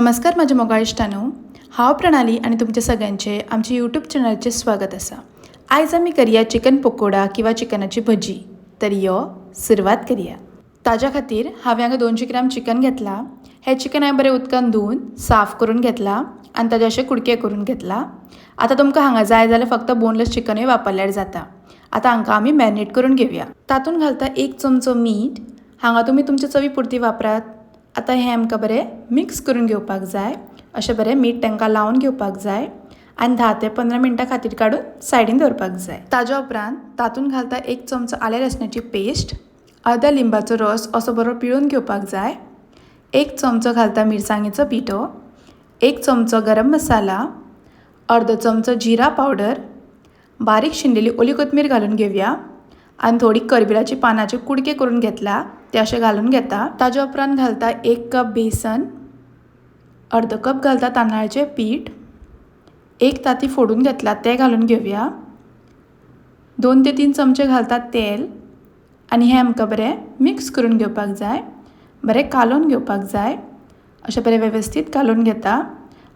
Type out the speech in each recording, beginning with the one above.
नमस्कार म्हज्या मोगाळ इश्टांनो, हांव प्रणाली आनी तुमच्या सगळ्यांचे आमच्या यूट्यूब चॅनलाचेर स्वागत आसा. आयज आमी करया चिकन पकोडा किंवा चिकनाची भजी. तर यो सुरवात करया. ताज्या खातीर हांवें हांगा 200 ग्राम चिकन घेतला. हें चिकन हांवें बरें उदकान धुवन साफ करून घेतला आनी ताजे अशे कुडके करून घेतला. आतां तुमकां हांगा जाय जाल्यार फक्त बोनलेस चिकनूय वापरल्यार जाता. आतां हांकां आमी मॅरिनेट करून घेवया. तातूंत घालता 1 चमचो मीठ. हांगा तुमी तुमच्या चवी पुरती वापरात. आतां हें आमकां बरें मिक्स करून घेवपाक जाय. अशें बरें मीठ तांकां लावन घेवपाक जाय आनी 10 ते 15 मिनटां खातीर काडून सायडीन दवरपाक जाय. ताज्या उपरांत तातूंत घालता 1 चमचो आलें लसणाची पेस्ट, अर्दा लिंबाचो रस असो बरो पिळून घेवपाक जाय, 1 चमचो घालता मिरसांगेचो पिठो, 1 चमचो गरम मसाला, अर्दो चमचो जिरा पावडर, बारीक शिनलेली ओली कोथमीर घालून घेवया आनी थोडी करबिलाची पानाचे कुडके करून घेतला ते अशे घालून घेता. ताज्या उपरांत घालता 1 कप बेसन, अर्दो कप घालता तांदळाचें पीठ, 1 तांती फोडून घेतला तें घालून घेवया, 2 ते 3 चमचे घालता तेल आनी हें आमकां बरें मिक्स करून घेवपाक जाय. बरें कालोवन घेवपाक जाय. अशें बरें वेवस्थीत कालोवन घेता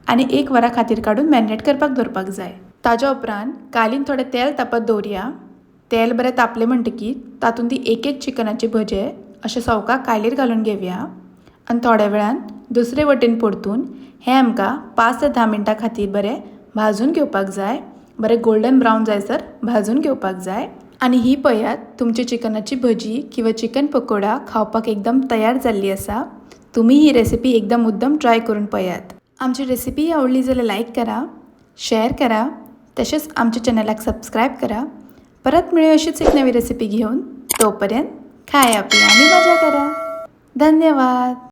आनी 1 वरा खातीर काडून मॅरिनेट करपाक दवरपाक जाय. ताज्या उपरांत कालीन थोडें तेल तापत दवरया. तेल बरें तापलें म्हणटकीर तातूंत ती एक एक चिकनाची भजे अशें सवका कायलीर घालून घेवया आनी थोड्या वेळान दुसरे वटेन परतून हें आमकां 5 ते 10 मिनटां खातीर बरें भाजून घेवपाक जाय. बरें गोल्डन ब्रावन जायसर भाजून घेवपाक जाय. आनी ही पळयात तुमची चिकनाची भजी किंवा चिकन पकोडा खावपाक एकदम तयार जाल्ली आसा. तुमी ही रेसिपी एकदम मुद्दम ट्राय करून पळयात. आमची रेसिपी आवडली जाल्यार लायक करा, शेअर करा, तशेंच आमच्या चॅनलाक सबस्क्रायब करा. परत मेळूया अशीच एक नवी रेसिपी घेवन. तोपर्यंत खाया पिया आणि मजा करा. धन्यवाद.